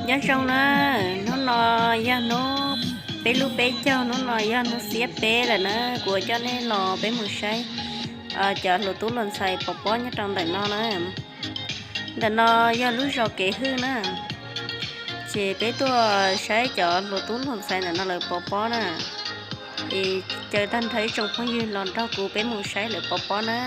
Nyob zoo na, hnub no yog hnub peb lub peb caug, hnub no yog hnub xiab peb lawm na, kuv coj nej los peb mus saib cov hluas tub hluas ntxhais pov pob nyob rau ntawm no na. Ntawm no yog lub zos kev hwj na, ces peb tuaj saib cov hluas tub hluas ntxhais ntawm no lawv pov pob na. Es caw tag nrho ib tsoom phooj ywg los nrog kuv peb mus saib lawv pov pob na.